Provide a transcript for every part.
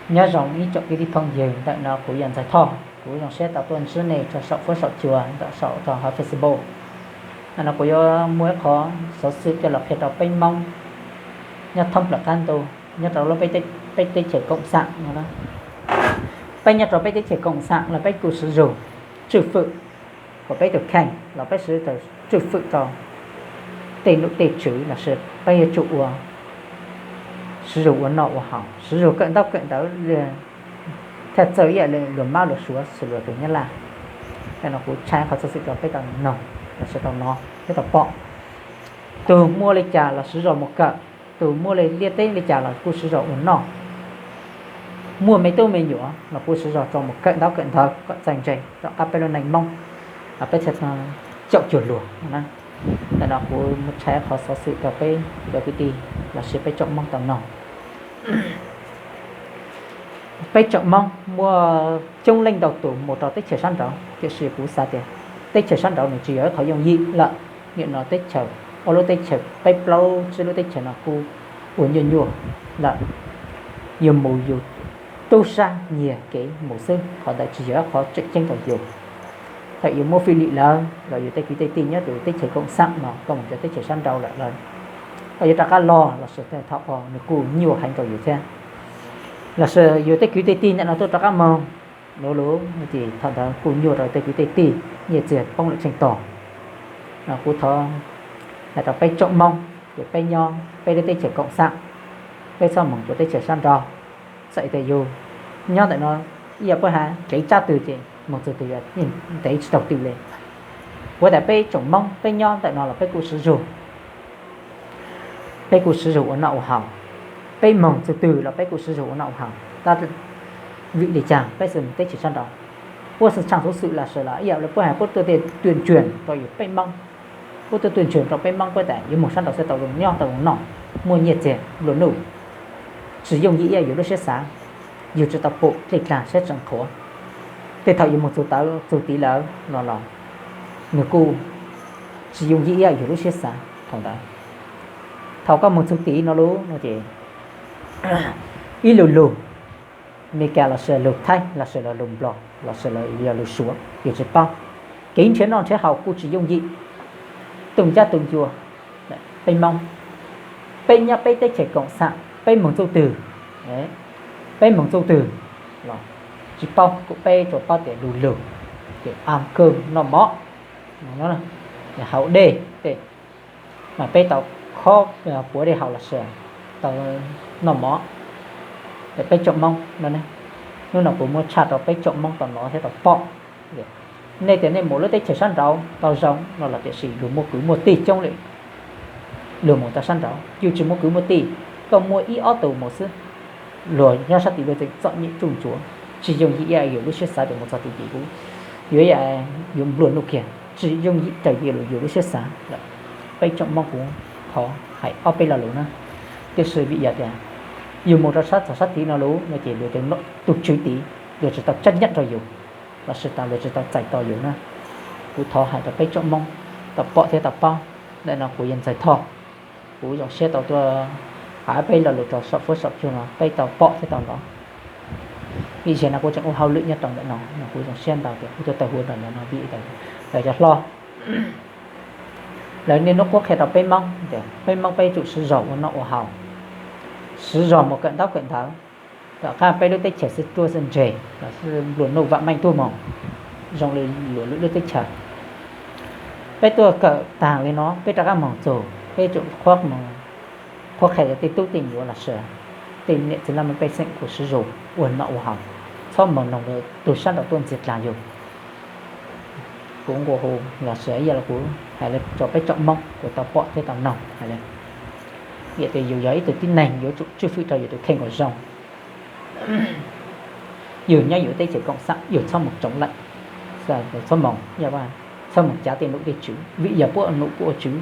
Nyob zoo ib tsoom kwv tij phooj ywg, ntawm no kuv yog Ntxawg Thoj, kuv zoo siab tau tuaj ntsib nej rau saum fuab saum cua ntawm saum rau hauv Facebook. Ntawm no kuv yuav muaj ib qhov xov xwm coj los qhia rau peb Hmoob nyob thoob plaws qab ntuj, nyob rau lub peb teb chaws koom xam no. Peb nyob rau peb teb chaws koom xam los peb kuj siv zug tswj fwm, kom peb tus kheej los peb siv tswj fwm rau tej nom tej tswv los sis peb yuav tsum ua, siv zug ua noj ua haus, siv zug kawm ntaub kawm ntawv li, thiaj txawj ib yam li luag mab luag suav xws luag tus Nyab Laj. Ntawm no kuv tshaj qhov xov xwm rau peb tau noog los sis tau hnov thiab tau pom. Tus muaj li cas los siv zog mus kawm, tus muaj li liaj teb li cas los kuj siv zog ua noj, muaj me tub me nyuam los kuj siv zog tso mus kawm ntaub kawm ntawv kom txawj ntse rov qab peb lub neej Hmoob, los peb thiaj caum cuag luag. Ntawm no kuv mus tshaj qhov xov xwm rau peb cov kwv tij los sis peb tsoom Hmoob tau noog. Peb tsoom Hmoob muaj coob leej ntau tus mus rau teb chaws sab nraud, tiam sis kuv xav tias teb chaws sab nraud nws tsis yog ib qhov yooj yim lawm. Nim no teb chaws, ob lub teb chaws peb plaub tsib lub teb chaws no kuj ua nyuaj nyuaj lawm. Yus mus yus tub sab nyiag kev mus xwb, qhov ntawd tsis yog ib qhov tseem ceeb rau yus. Thaum yus muab fij lim lawm los yus tej kwv tej tij nyob rau teb chaws koom xam no koj mus rau teb chaws sab nraud lawm, koj yuav rov qab los los sis thaum nws kuj nyuaj heev rau yus thiab. Los sis yus tej kwv tej tij ntawm no tuaj rov qab moog, luv luv ces thaum ntawd kuj nyuaj rau tej kwv tej tij, nyiaj txiag poob lawm tsheej tog. Kuv thov hais rau peb tsoom Hmoob ces peb nyob peb lub teb chaws koom xam, peb txhob moog rau teb chaws sab nraud. Txawm tias yus nyob ntawm no ib yam puab has kev tsab twg ces moog txug twg yeej ntev tsis tau twg li. Kuv tas peb tsoom Hmoob peb nyob ntawm no los peb kuj siv zug, peb kuj siv zug ua noj ua haus, peb moog txug twg los peb kuj siv zug ua noj ua haus. Tab vim li cas peb xwb teb chaws sab nraud, puab xwb tshaj xuv xwm los sis los ib yam li puab has puab tuaj tias tuaj ntsuag rau yus peb Hmoob, puab tuaj tuaj ntsuag rau peb Hmoob puab tas yuav moog sab nraud xwb tau zoo nyob tau zoo noj, muaj nyiaj txiag nplua nuj, tsis yooj yim ib yam yus lub siab xav, yus tsis tau pum dlej dlaag siab tsees qhuav. Tej thaum yus moog txug tawv txug tid lawm los los nws kuj tsis yooj yim ib yam yus lub siab xav thaum ntawd. Thaum koj moog txug tid no lub no ces ib lug lug Meskas los sis lug Thaib los sis los lug Nplog los sis los yog lug Suav yus tsis paub, kev nrhiav noj nrhiav haus kuj tsis yooj yim. Tug ncab tug ncua, peb Hmoob, peb nyob peb teb chaws koom xam peb moog txuj twg, peb moog txuj twg los tsis paub, kuj peb tsuas paub tias lug lug, ces a kawg noj mov, haus dej tej, mas peb tau khob puav dej haus los sis tau noj mov. Peb tsoom Hmoob no, hnub no kuv muab tshaj rau peb tsoom Hmoob tau nov thiab tau pom. Nej tias nej mus lub teb chaws sab nraud tau zoo no los tiam sis luag muaj kwv muaj tij coob li, luag mus tau sab nraud yus tsis muaj kwv muaj tij, koj muaj ib ob tug mus xwb, luag nyob sab tid luag tseem txom nyem tsuj ntsuav, tsis yooj yim ib yam yus lub siab xav tias mus txog tid ces kuv yuav, yuav nplua nuj kiag, tsis yooj yim raws li yus lub siab xav lawm. Peb tsoom Hmoob kuv thov hais ob peb lo lus na, tiam sis vim yog tias yus mus rau sab txog sab tid no lub no ces luag tus tswv tid luag tsis tau tsab nyam rau yus, los sis tas luag tsis tau txais tos yus na. Kuv thov hais rau peb tsoom Hmoob tau pom thiab tau paub. Ntawm no kuv yog Ntxawg Thoj, kuv zoo siab tau tuaj hais peb lo lus rau saum fuab saum cua no peb tau pom thiab tau hnov. Vim zaum no kuv tseem ua hauj lwm nyob rau ntawm no, kuv zoo siab ntau tias kuv tuaj tau hu rau ntawm no vim lawv cov hlob, lawv niaj hnub qhuab qhia rau peb Hmoob tias peb Hmoob peb yuav tsum siv zog ua noj ua haus, siv zog mus kawm ntaub kawm ntawv, tom qab peb lub teb chaws xwb ruaj xwb ntseg los xwb nplua nuj vam meej tuaj mus zoo li luag lwm lub teb chaws. Peb tuaj kawm tag li no peb rov qab mus txug peb yuav tsum qhuab qhia rau tej tub tej nyuam los sis tej niam txiv laj mej pej xeem kuj siv zog ua noj ua haus, txhob mus noog tus sab nraud tuaj ntxias dlaag yus. Kuv nqua hu los sis ib yam li kuv hais rau peb tsoom Hmoob kuv tau pom thiab tau noog hais tias yus yog ib tug tib neeg yuav tsum tswj fwm rau yus tus kheej kom zoo. Yus nyob yus teb chaws koom xam yus txhob mus tsoov lawm, txhob mus, txhob mus cav tej nom tej tswv vim yog puab ua nom puab ua tswv.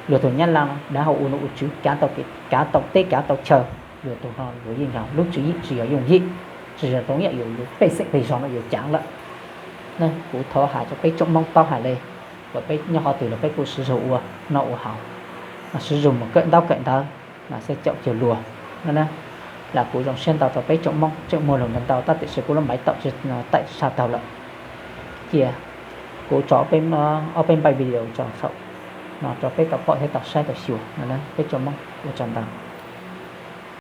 Luag tug Nyab Laj dav hau ua nom ua tswv kav tau teb kav tau chaw, luag tug no luag yeej yog lub tswv yim tsis yog yooj yim, tsis yog zoo yam yus pej xeem peg zog no yus cav lawm. Kuv thov hais rau peb tsoom Hmoob paub hais li, kom peb nyob qhov twg los peb kuj siv zog ua noj ua haus, siv zog mus kawm ntaub kawm ntawv, mas xav caum cuag luag no na. Lam kuv zoo siab ntau rau peb tsoom Hmoob tseem muaj lug ntau ntau tab tiam sis kuv lub maiv taum tsis taim tsa taug lawm. Cia kuv tso ob peb npaij video tso saum no rau peb tau pom thiab tau saib tau xyuas no na peb tsoom Hmoob, ua tsaug ntau.